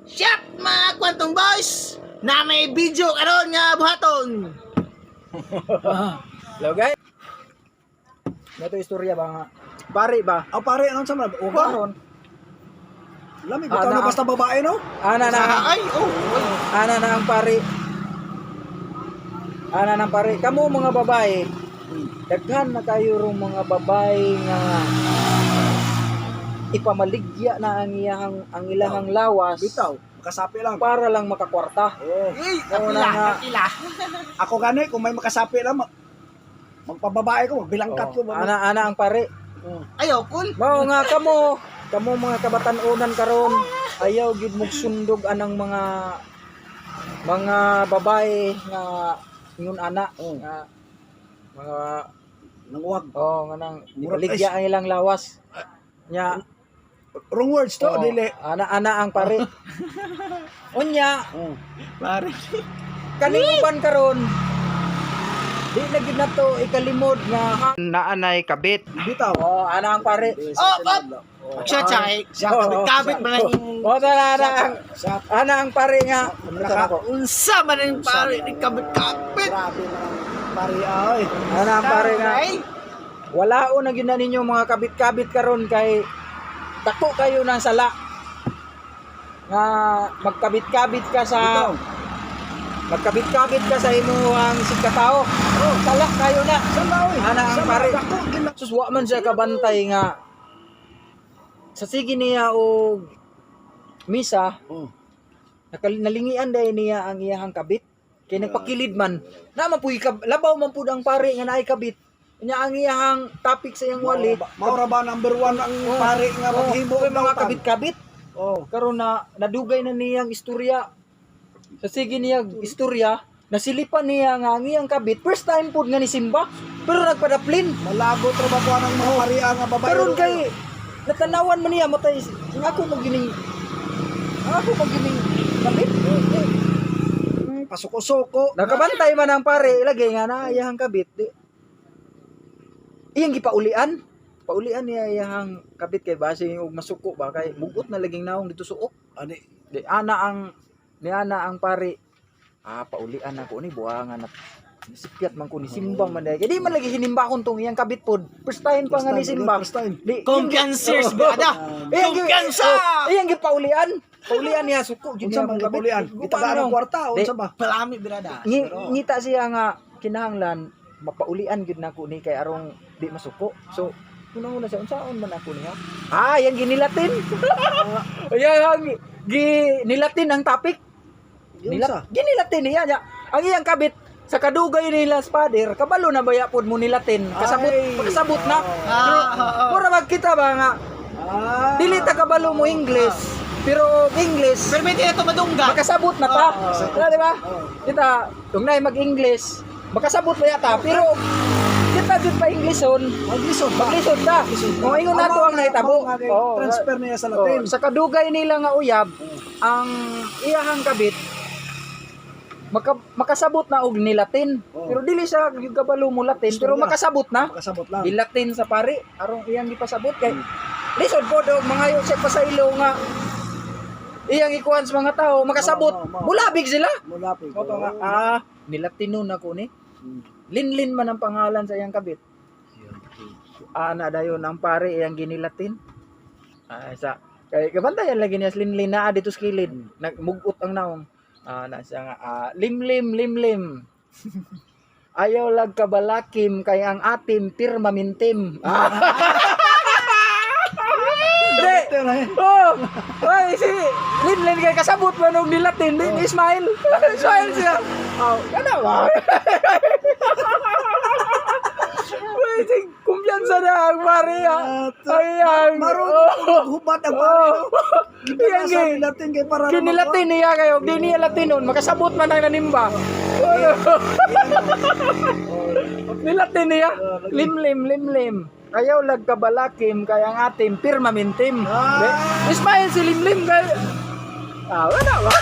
Shit, mga kwentong boys! Na may video karon nga buhaton. Hello guys. Nato istorya ba nga? Pare ba? Ah, pare, anong sa mga? O ba? Karon. Lami, Ah, bitaw na basta babae, no? Ana na. Ay, oh. Oy. Ana na ang pare. Ana na ang pare. Kamo mga babae, daghan na kayo rong mga babae nga ipamaligya na ang iyahang ang ilahang lawas Bitaw, makasapi lang. para lang makakwarta. Oh. Ay, Oo kapila, na nga. kapila. Ako gani, kung may makasapi lang, magpababae ko, magbilangkat ko. Oh, ana ana ang pare. Oh. Ay, oh, cool. Mao nga kamo, kamo mga kabatan-unan karon, ayaw gid mog sundog anang mga mga babae nga ingon ana Oh. nga mga Nanguwag. oh nga nang Murag- ibaligya ang ilang lawas. Nya Wrong words to, oh, dili. ana ana ang pare. Unya Oh. Pare. kaning uban karon di na gid nato ikalimod nga naanay kabit. Bitaw. Oh, ana ang pare. Oh, oh. Siya, chay. Siya, Kabit-kabit man ang Oh, ana ana ang Sa ana ang pare nga. Naka- unsa man ang pare ni kabit-kabit. Grabe na ang pare, ay. Ana ang pare nga. Ay, Wala na gyud na ninyo mga kabit-kabit karon kay dako kayo ng sala nga magkabit-kabit ka sa Bitaw. magkabit-kabit ka sa imuhang sigkatao. Oh, sala kayo na. Sala, oy. Ana ang Sala, pare. Dako, gina. Sus wa man siya kabantay nga sa sige niya og misa Oh. nalingian dahil niya ang iyahang kabit kay nagpakilid man na man puy labaw man pud ang pare nga naay kabit nya ang iyahang topic sa iyang wali. Maura ba number one ang pare nga Oh, maghimo may mga og dautan? kabit-kabit. Oh. Karon na nadugay na niyang istorya. Sa sige niya istorya, nasilipan niya nga ang iyang kabit first time pud nga ni Simba pero nagpadaplin. Malagot ra ba ko ang mga pare nga babae? Karon kay natanawan man niya matay ang ako mo gining ang ako mo gining kabit. Eh, Pasuko-suko. Nakabantay man ang pare ilagay nga na iyang kabit. Di. Iyang gipaulian. Paulian niya iyang kabit kay base og masuko ba kay mugot na laging naong dito suok. Ani, Di ana ang ni ana ang pare. Ah, paulian ako ni buangan na sipyat man ko ni simba man dai. Di man lagi hinimba kon tong iyang kabit pod. First time pa nga ni simba. First time. Di, Kumpiyansers ba ada? Iyang Kumpiyansa! Oh, iyang gipaulian. Paulian niya suko jud Unsa niya man akong kabit. gipaulian? Gupa Gitagaan na ang kwarta, Di. unsa ba? Palami birada. Ngita siya nga kinahanglan mapaulian gyud nako ni kay arong di masuko. So unang una siya unsaon man ako niya? Ah, yan ginilatin. Yan ang ginilatin ang topic. Unsa? Ginilatin niya niya. Ang iyang kabit sa kadugay nila father, kabalo na baya pod mo nilatin. Kasabot, Ay. kasabot na. Ah, ah, ah. Mura magkita ba nga Ah. dili ta kabalo mo English. Pero English Pero may ito madungga. makasabot na ta. Oo. Ah, di ba? Oo. Kita, kung naay mag-English, makasabot na yata, pero kita jud pa Englishon, Maglisod ba? maglisod ta. Kung ingon nato ang nahitabo. Oo. Transfer niya sa Latin. Oo. Sa kadugay nila nga uyab, ang iyahang kabit makasabot na og nilatin. Oo. Pero dili siya yung kabalo mo Latin, pero Istorya. makasabot na. Makasabot lang. Gilatin sa pare arong iyang gipasabot kay lisod po og mangayo siya pasaylo nga iyang ikuan sa mga tao makasabot. Mao, mao, mao. Mulabig sila. Mulapig. Oto nga ah nilatino na ko ni. Linlin man ang pangalan sa iyang kabit. Ana dayon ang pare iyang ginilatin. Ah, sa kay kabantayan lagi niya sa linlin naa dito sa kilid. Nagmugot ang naong. Ah, na siya nga ah, limlim limlim. Ayaw lag kabalakim kay ang atim pirma mintim. Ah. Di. Oh, ay si Linlin kay kasabot man og nilatin din Ismail. Ismail siya. Oh, kana ba? Uy, si kumpiyansa na ang pare ha. Ay, ang Maroon oh. hubad ang pare. Oh. Gitana sa Iyang Latin kay para Kinilatin niya kayo, di niya Latinon, makasabot man ang nanimba. Nilatin niya, limlim, limlim. Ayaw lag kabalakim kay ang atim pirmamintim. Ah. Ismail si limlim kay. Ah, wala ba?